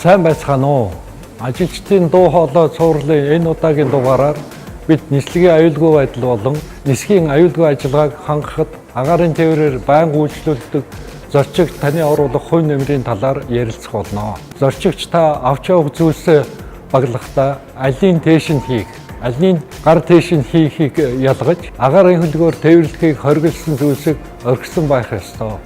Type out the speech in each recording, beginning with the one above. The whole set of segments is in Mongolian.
Сайн байцгаана уу? Ажилчдын дуу хоолой цувралын энэ удаагийн дугаараар бид нислэгийн аюулгүй байдал болон нисхийн аюулгүй ажиллагааг хангахад агаарын тээврээр байнга үйлчлүүлдэг зорчигч таны оруулах хувь нэмрийн талаар ярилцах болно. Зорчигч та авч явах зүйлсээ баглахдаа алийн тээшинд хийх, алийн гар тээшинд хийхийг ялгаж, агаарын хөлгөөр тээвэрлэхийг хориглосон зүйлсийг орхисон байх ёстой.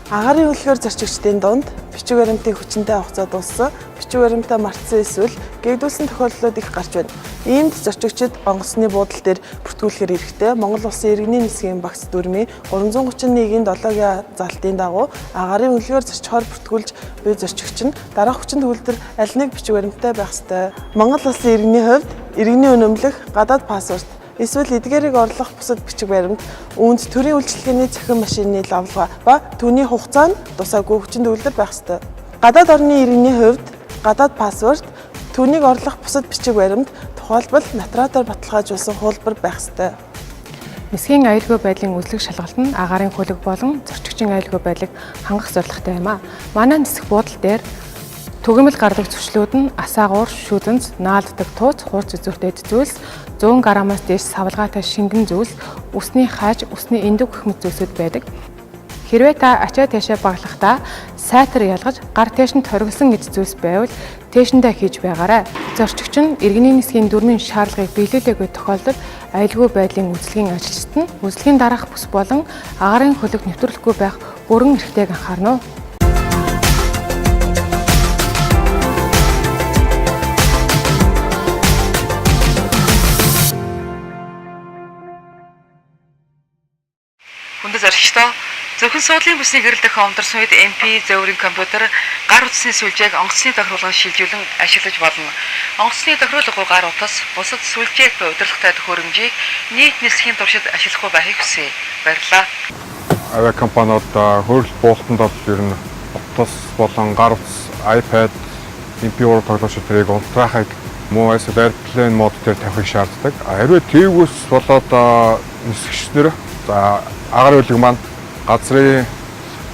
Агаарын хөлгөөр зорчигчдын дунд бичиг баримтын хүчинтэй хугацаа дууссан, бичиг баримтаа мартсан эсвэл гэгдүүлсэн тохиолдлууд их гарч байна. Иймд зорчигчид онгоцны буудал дээр бүртгүүлэхээр хэрэгтэй. Монгол Улсын иргэний нисгийн багц дүрмийн 331-ийн 7-гийн залтын дагуу агаарын хөлгөөр зорчихоор бүртгүүлж буй зорчигч нь дараах хүчин төгөлдөр аль нэг бичиг баримттай байх ёстой. Монгол Улсын иргэний хувьд иргэний үнэмлэх, гадаад паспорт эсвэл эдгээрийг орлох бусад бичиг баримт, үүнд төрийн үйлчилгээний цахим машины лавлгаа ба түүний хугацаа нь дусаагүй хүчин төгөлдөр байх ёстой. Гадаад орны иргэний хувьд гадаад паспорт, түүнийг орлох бусад бичиг баримт, тухайлбал нотариатаар баталгаажуулсан хуулбар байх ёстой. Нисхийн аюулгүй байдлын үзлэг шалгалт нь агаарын хөлөг болон зорчигчийн аюулгүй байдлыг хангах зорилготой юм а. Манай нисэх буудал дээр түгээмэл гардаг зөрчлүүд нь асаагуур, шүдэнц, наалддаг тууц, хурц үзүүртэй эд зүйлс, 100 граммаас дээш савлгаатай шингэн зүйлс, үсний хааж, үсний эндүг гэх мэт зүйлсүүд байдаг. Хэрвээ та ачаа таашаа баглахдаа сайтар ялгаж гар таашинд хоригдсон гэж зүйлс байвал таашиндаа хийж байгаарай. Зорчигч нь иргэний нисхийн дүрмийн шаардлагыг биелүүлээгүй тохиолдолд аюулгүй байдлын үзлэгийн ажилчид нь үзлэгийн дараах бүс болон агаарын хөлөг нэвтрүүлэхгүй байх бүрэн эрхтэйг анхаарна уу. Хүндэт зорчигчдоо, зөвхөн суудлын бүсний гэрэл дохио унтарсан үед MP зөөврийн компьютер гар утасны сүлжээг онгоцны тохируулганд шилжүүлэн ашиглаж болно. Онгоцны тохируулгагүй гар утас бусад сүлжээг буй удирдлагатай төхөөрөмжийг нийт нислэгийн туршид ашиглахгүй байхыг хүсье. Баярлалаа. Авиакомпаниуд хөрөл буултанд бол ер нь утас болон гар утас, iPad, MP3 тоглогч тэрийг унтраахыг муу эсвэл airplane mode дээр тавихыг шаарддаг. Хэрвээ тэгвэс болоод нисгчнэр за агаарын хөлөг маань газрын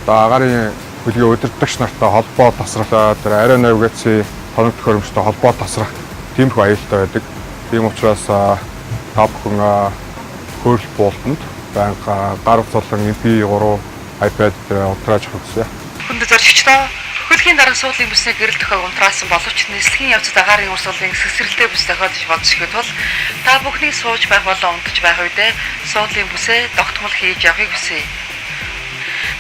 одоо агаарын хөлгийн удирдагч нартай холбоо тасрах, тэр ариа навигацийн тоног төхөөрөмжтэй холбоо тасрах тиймэрхүү аюултай байдаг. Тийм учраас та бүхэн хөрөл буултанд байнга гар утас болон MP3, iPad дээр унтрааж авах хүсье. Хүндэт зорчигчдоо, хөлгийн дарга суудлын бүсний гэрэл дохиог унтраасан боловч нислэгийн явцад агаарын урсгалын сэгсрэлтэй бүс тохиолдож болзошгүй тул та бүхний сууж байх болон унтаж байх үедээ суудлын бүсээ тогтмол хийж явахыг хүсье.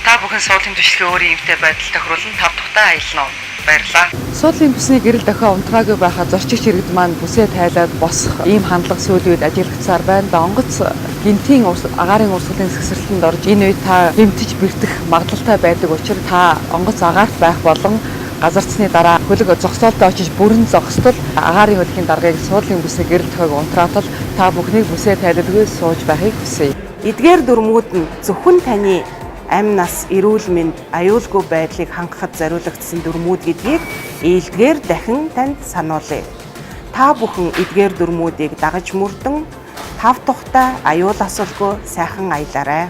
Та бүхэн суудлын түшлэгээ өөрийн эмтэй байдал тохируулан тав тухтай аялна уу. Баярлалаа. Суудлын бүсний гэрэл дохио унтраагүй байхад зорчигч иргэд маань бүсээ тайлаад босох ийм хандлага сүүлийн үед ажиглагдсаар байна. Онгоц гинтийн агаарын урсгалын сэгсрэлтэнд орж энэ үед та гэмтэж бэртэх магадлалтай байдаг учраас та онгоц агаарт байх болон газарцсны дараа хөлөг зогсоолдоо очиж бүрэн зогсдол агаарын хөлгийн даргаыг суудлын бүсний гэрэл дохиог унтраатал та бүхнийг бүсээ тайлалгүй сууж байхыг хүсье. Эдгээр дүрмүүд нь зөвхөн таны амь нас, эрүүл мэнд, аюулгүй байдлыг хангахад зориулагдсан дүрмүүд гэдгийг ээлдгээр дахин танд сануулъя. Та бүхэн эдгээр дүрмүүдийг дагаж мөрдөн тав тухтай аюул асуулгүй сайхан аялаарай.